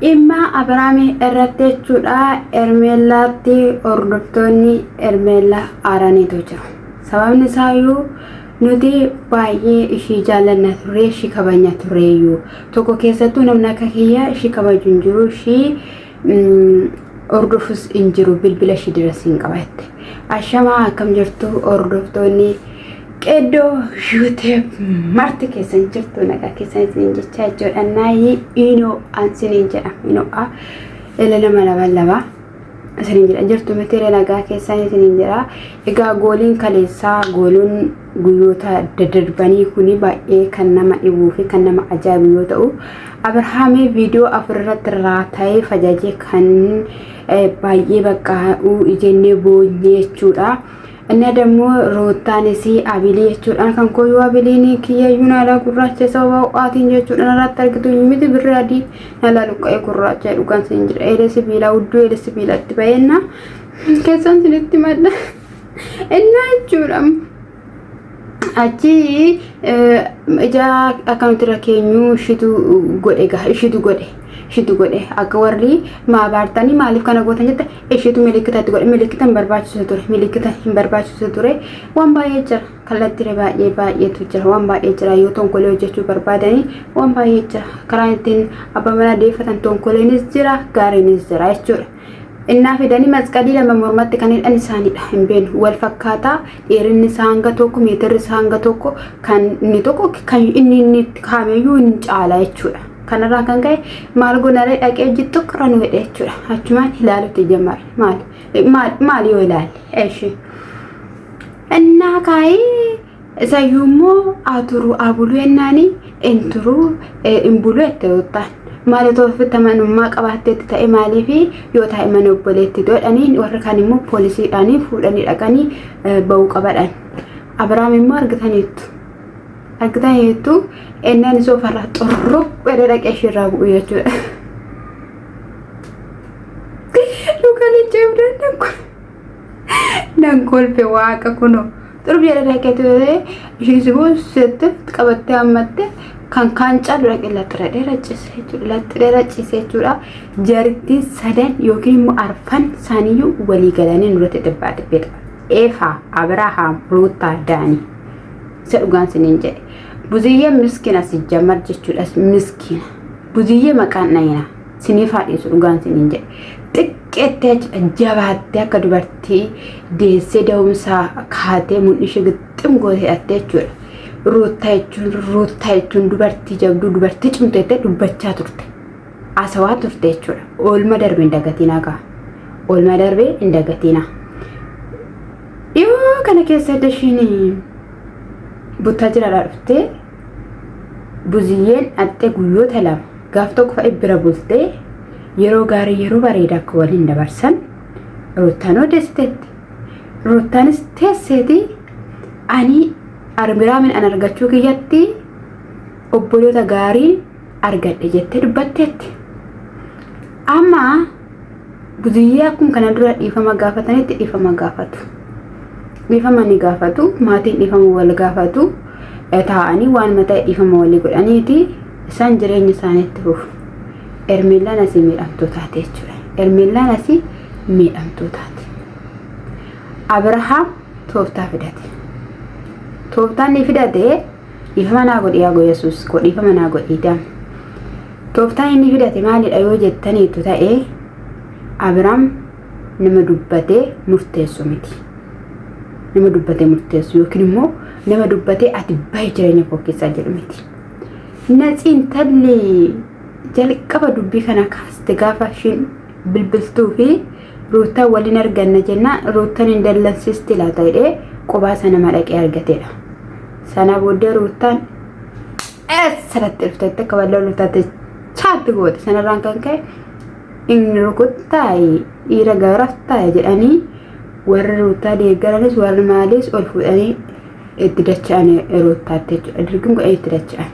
Dhimma Abiraamii irratti jechuudha Ermeellaatti hordoftoonni Ermeellaa aaraniitu jiru. Sababni isaayyuu nuti baay'ee ishii jaallanna turre ishii kabajna turreeyyuu tokko keessattuu namni akka kiyyaa ishii kabaju hin jiru ishii hordofus hin jiru bilbila ishii diras hin qabatte. Ashamaa akkam jirtu hordoftoonni Qeddoo YouTube marti keessan jirtu nagaa keessan isin jechaa jechuudha. Naayii inoo an siniin jedha inoo a ila nama lama lama isiniin jedha jirtu miti nagaa keessan isiniin jedha. Egaa gooliin kaleessaa gooliin guyyoota daddarbanii kuni baay'ee kan nama dhibuu fi kan nama ajaa'ibu yoo ta'u Abrahaamii viidiyoo 4 irratti raata'ee fajajee kan baay'ee bakka jennee boonyee jechuudha. Inni dammoo Ruuttaanis Abilii jechuudhaan kan kooyyuu Abiliin kiyyayyuu naalaa gurraacha sababa ho'aatiin jechuudhaan irratti argitu miti birri adii naalaa luqqa'ee gurraacha dhugaan siin jira eelee sibiilaa hudduu eelee sibiilatti ba'eenna keessaan sinitti madda innaa jechuudha. Achi ija akka nuti irra keenyu ishitu godhe gaa ishitu godhe ishitu godhe akka warri maa baartanii maaliif kana gootan jette ishitu milikkita itti godhe milikkita hin barbaachisu ture milikkita hin barbaachisu ture waan baay'ee jira kallattiilee baay'ee baay'eetu jira waan baay'ee jira yoo tonkolee hojjechuu barbaadanii waan baay'ee jira karaan ittiin abbaa manaa deeffatan tonkoleenis jira gaariinis jira jechuudha. Innaa fidanii masqalii lama mormatti kan hidhan isaanidha hin beeknu wal fakkaataa dheerinni isaa hanga tokko meetirri isaa hanga tokko kan inni tokko kan inni inni itti kaameyyuu hin caala jechuudha. Kanarraa kan ka'e maal gonaree dhaqee hojii tokkorra nu hidhe jechuudha. Achumaan ilaalutti jammarre maali maali yoo ilaalle eeshi. Innaa kaayee Isayyuu immoo aturu abuluu jennaani in turuu in buluu jette Ruuttaan. Maal otoo ofitti amanummaa qabaatteetti ta'e maaliif yoo taa'e mana obboleetti godhanii warri kaan immoo poolisiidhaanii fuudhanii dhaqanii ba'uu qabadhan. Abiraam immoo argitaniittu. Argitaniittu ennaan isoo farraa xurrup jedhee dhaqee ishiirraa bu'u jechuudha. Dhugaan ijjeef danda'u. Nan kolfe waaqa kunoo. Xurbi jedhee dhaqee ture ishiis immoo seette qabattee hammatte kan kaan caalu dhaqee laxxiradhee raccise jechuudha. Laxxiree raccise jechuudha. Jarittiin sadan yookiin immoo arfan isaaniiyyuu walii galanii nurratti dhibbaa dhibbee qaba. Eefaa, Abrahaam, Ruuttaa, Daanii. Isa dhugaan siniin jedhe. Buziyyeen miskiina si jammar jechuudha. Miskiina. Buziyyee maqaan dhayina. Siniif haa dhiisu dhugaan siniin jedhe. Xiqqeettee jechuudha jabaattee akka dubartii deessee da'umsaa kaatee mul'ii ishee gixxim gootee hidhattee jechuudha. Ruuttaa jechuun ruuttaa jechuun dubartii jabduu dubartii cimtuu jettee dubbachaa turte. Haasawaa turte jechuudha. Oolma darbe hin dagatinaa kaa. Oolma darbe hin dagatinaa. Dhiyoo kana keessa edda ishiin buttaa jiraadhaa dhuftee Buziyyeen dhaxxee guyyoota lama gaaf tokko fa'i bira bultee yeroo gaarii yeroo bareedaa akka waliin dabarsan Ruuttaan odeessiteetti. Ruuttaanis teesseeti ani Abiraamin an argachuu kiyyatti obboloota gaarii argadhe jettee dubbatteetti. Amma Buziyyee akkuma kana dura dhiifama gaafatanitti dhiifama gaafatu. Dhiifama ni gaafatu, maatiin dhiifama wal gaafatu, taa'anii waan mataa dhiifama walii godhaniiti isaan jireenya isaanii itti fufu. Ermeellaan asii miidhamtuu taate jechuudha. Ermeellaan asii miidhamtuu taate. Abrahaam tooftaa fidate. Tooftaan ni fidate dhiifama naa godhi yaa Yesuus koo dhiifama naa godhi daam. Tooftaan inni fidate maalidha yoo jettaniitu ta'e Abiraam nama dubbatee murteessu miti. Nama dubbatee murteessu yookiin immoo nama dubbatee ati bahi jireenya koo keessaa jedhu miti. Natsi intalli jalqaba dubbii kana kaaste gaafa ishiin bilbiltuu fi Ruuttaan waliin arganna jennaan Ruuttaan hin dallansiisti laata jedhee qobaa sana nama dhaqee argateedha. Sana booddee Ruuttaan eessa natti dhuftetti akka bal'oo lutaate chaatti goote sanarraan kan ka'e inni rukuttaayi dhiira gaaraftaayi jedhanii warri ruuttaa deeggaranis warri maaliis ol fuudhanii itti dacha'an ruuttaatti jechuudha. Dirqin godhanii itti dacha'an.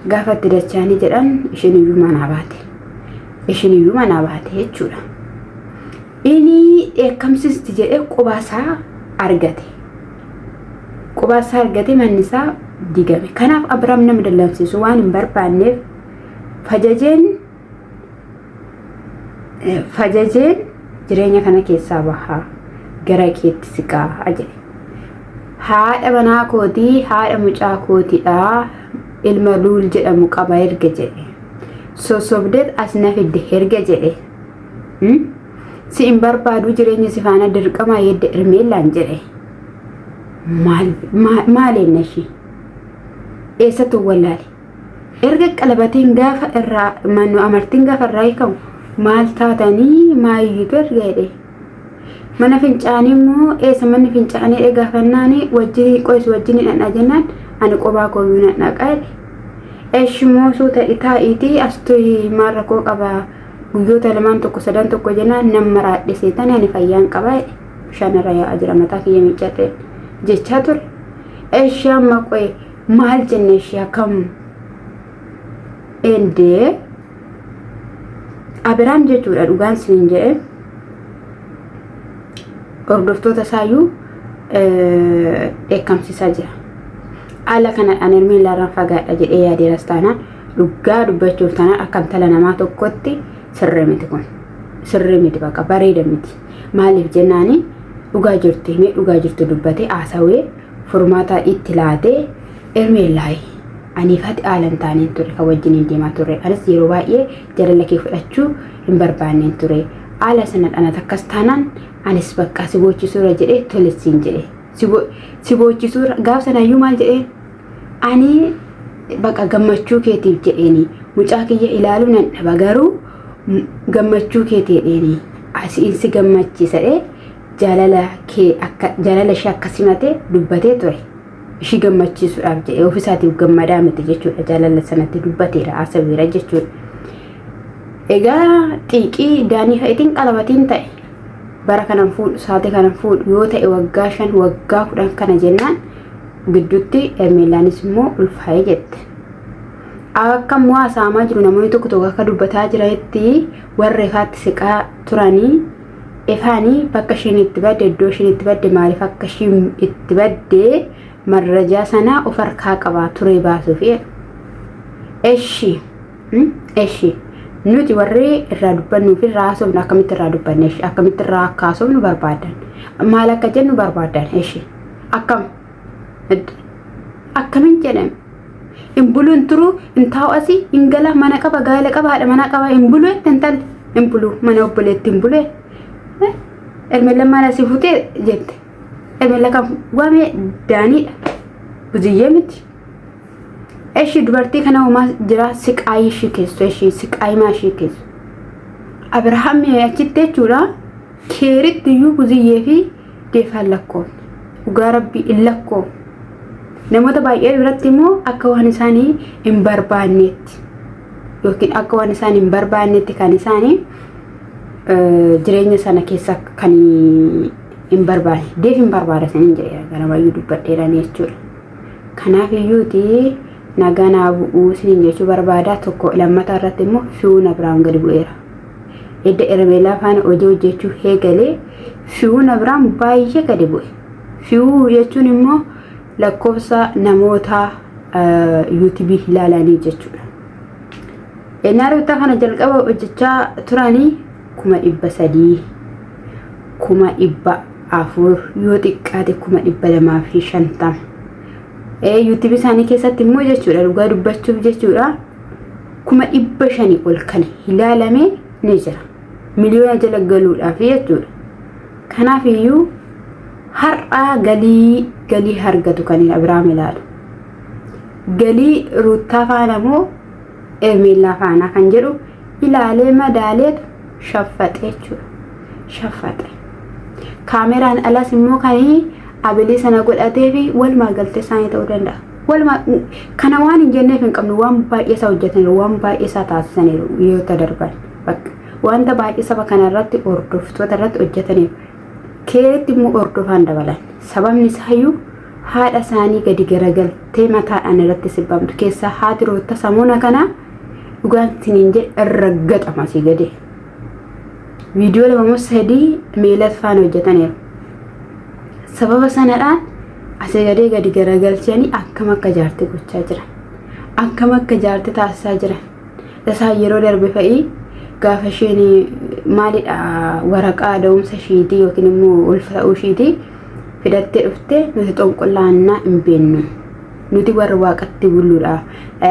Gaafa itti dacha'anii jedhan isheen iyyuu manaa baate. Isheen iyyuu manaa baate jechuudha. Inni dheekkamsisti jedhee qubaasaa argate. Qubaa isaa argate manni isaa digame. Kanaaf Abiraam nama dallansiisu waan hin barbaanneef fajajeen Fajajeen jireenya kana keessaa bahaa gara keetti siqaa jedhe. Haadha manaa kootii haadha mucaa kootiidha ilma luul jedhamu qaba erga jedhe. Sossobdeet as na fidde erga jedhe. Si hin barbaadu jireenya si faana dirqama yedde Ermeellaan jedhe. Maal maal enna ishii? Eessattu wallaale? Erga qalabatiin gaafa irraa mannu amartiin gaafa irraa hiikamu maal taatanii maayyutu erga jedhe. Mana fincaanii immoo eessa manni fincaanii jedhe gaafannaani wajjin qoyis wajjin hidhadha jennaan ani qobaa kooyyuu nan dhaqa jedhe. Eshi immoo suuta taa'iitii astu maal rakkoo qaba guyyoota lamaan tokko sadan tokko jennaan nan maraadhe seetanii ani fayyaan qaba jedhe. Bishaan irra yaa'aa jira mataa kiyya miiccadhe jechaa ture. Eshi amma qoye maal jenne ishee akkam endee Abiraam jechuudha dhugaan sinin jedhe hordoftoota isaayyuu dheekkamsiisaa jira. Haala kanadhaan Hermeellaarraan fagaadha jedhee yaadeeras taanaan dhugaa dubbachuuf taanaan akka intala namaa tokkotti sirrii miti kun. Sirrii miti bakka bareeda miti. Maaliif jennaani dhugaa jirtu himee dhugaa jirtu dubbatee haasawee furmaata itti laatee Ermeellaayi aniif ati haala hin taaneen ture kan wajjiniin deemaa turre anis yeroo baay'ee jaalala kee fudhachuu hin barbaanneen ture haala sana dhanat akkas taanaan anis bakka si boochisuura jedhee tole siin jedhe si boochisuura gaaf sanayyuu maal jedhee ani bakka gammachuu keetiif jedheeni mucaa kiyya ilaaluu nan dhaba garuu gammachuu keetii jedheeni asiin si gammachiisa jaalala kee akka jaalala ishee akka simate dubbatee ture. Ishii gammachiisuudhaaf jedhee ofiisaatiif gammadaa miti jechuudha jaalala sanatti dubbateera haasawweera jechuudha. Egaa xiiqii daanii fa'itiin qalabatiin ta'e bara kanan fuudhu saate kanan fuudhu yoo ta'e waggaa 5 waggaa 10 kana jennaan gidduutti Ermeellaanis immoo ulfaa'ee jette. Akka immoo haasa'amaa jiru namoonni tokko tokko akka dubbataa jiranitti warra ifaatti siqaa turanii Efaani bakka isheen itti badde iddoo isheen itti badde maaliif akka isheen itti badde marrajaa sana of harkaa qabaa turee baasuuf jedha. Eshi eshi nuti warri irraa dubbannuu fi irraa haasofnu akkamitti irraa dubbanne eshi akkamitti irraa akka haasofnu barbaadan maal akka jennu barbaadan eshi akkam Akkamin jedhame. Hin bulu hin turu hin taa'u asii hin gala mana qaba gaa'ela qaba haadha manaa qaba hin bulu jette intalli hin bulu mana obboleetti hin bulu jette. Ermella maal asii futee jette. Ermella kan waame daaniidha. Buziyyee miti. Eshi dubartii kana homaa jira siqaayii ishii keessu eshi siqaayii maa ishii keessu. Abrahaam achitti jechuudha keeritti iyyuu buziyyee fi deefaan lakkoofne. Dhugaa rabbii hin lakkoofne. Namoota baay'ee biratti immoo akka waan isaanii hin barbaanneetti yookiin akka waan isaan hin barbaannetti kan isaanii jireenya sana keessa kan hin barbaanne deef hin barbaada saniin jedheera ganamayyuu dubbadheeranii jechuudha. Kanaaf iyyuuti nagaa naa bu'uu isiniin jechuu barbaada tokko lammataa irratti immoo fi'uun Abiraam gadi bu'eera. Edda Ermeelaa faana hojii hojjechuu eegalee fi'uun Abiraam baay'ee gadi bu'e. Fi'uu jechuun immoo lakkoofsa namoota yuutuubii ilaalanii jechuudha. Ennaa ruutaa kana jalqaba hojjechaa turanii 300,000 400,000 yoo xiqqaate 250,000. Yuutuubii isaanii keessatti immoo jechuudha dhugaa dubbachuuf jechuudha 500,000 ol kan ilaalame ni jira. Miliyoona jala galuudhaaf jechuudha. Kanaaf iyyuu har'aa galii galii argatu kan Abiraam ilaalu. Galii Ruuttaa faana moo Ermeellaa faana kan jedhu ilaalee madaaleetu shaffaxe jechuudha. Shaffaxe. Kaameraan alas immoo kan abilii sana godhatee fi walumaa galtee isaanii ta'uu danda'a. Walumaa kana waan hin jenneef hin qabnu waan baay'ee isaa hojjetaniiru waan baay'ee isaa taasisaniiru yoo darban bakka wanta baay'ee saba kana irratti hordoftoota irratti hojjetaniiru. Keeritti immoo hordofaan dabalan. Sababni isaayyuu haadha isaanii gadi garagaltee mataadhaan irratti sibbamtu keessaa haati rootta samuuna kana dhugaan siniin jedhe irra gaxama asii gadi. Viidiyoo lama moo sadii meelat faana hojjetaniiru. Sababa sanadhaan asii gadee gadi garagalchanii akkam akka jaarti gochaa jiran. Akkam akka jaarti taasisaa jiran. Isaan yeroo darbe fa'ii gaafa isheen Maalidha, waraqaa da'umsa ishiitii yookiin immoo ulfa ta'uu ishiitii fidattee dhuftee, nuti xonqollaannaa hin beennu. Nuti warra waaqatti bulluudha.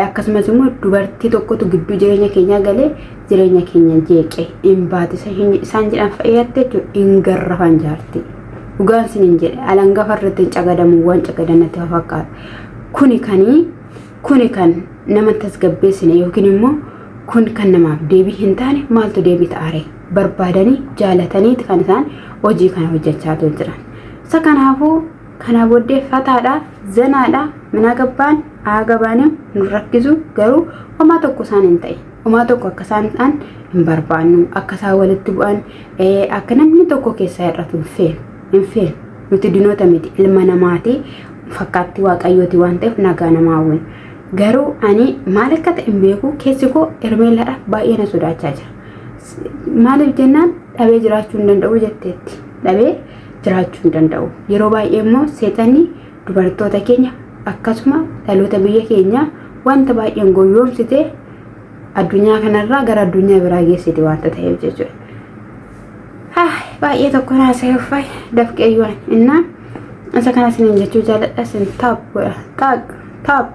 Akkasumas immoo dubartii tokkotu gidduu jireenya keenyaa galee jireenya keenya jeeqe hin baatisa isaan jedhan fa'eeyatte jechuudha, hin garrafan jaarti. Dhugaan sin hin jedhe, alangafa irratti hin cagadamu, waan cagadan natti fakkaata. Kuni kanii kuni kan nama tasgabbeessine yookiin immoo kun kan namaaf deebii hin taane, maaltu deebii ta'aare? Barbaadanii jaalataniiti kan isaan hojii kana hojjechaa jiran. Isa kanaafuu kana booddee fataadha, zanaadha, mana gabbaan haa gabaaniin nu rakkisu, garuu homaa tokko isaan hin ta'e. Homaa tokko akka isaan ta'an hin barbaannu, akka isaan walitti bu'an, akka namni tokko keessaa hir'atu hin feenu. Hin feenu. Nuti dinoota miti, ilma namaati, fakkaatti waaqayyooti waan ta'eef nagaa namaa hawwina. Garuu ani maal akka ta'e hin beeku, keessi koo Hermeellaadhaaf baay'ee na sodaachaa jira. Maaliif jennaan, dhabee jiraachuu hin danda'u jetteetti. Dhabee jiraachuu hin danda'u. Yeroo baay'ee immoo seexanni dubartoota keenya akkasuma dhaloota biyya keenyaa wanta baay'een gowwoomsite, addunyaa kanarraa gara addunyaa biraa geessite wanta ta'eef jechuudha. Baay'ee tokko naasa'e uffay dafqeeyyuwan innaa isa kana isiniin jechuu jaalladha. Isin taap godha, taaq taap.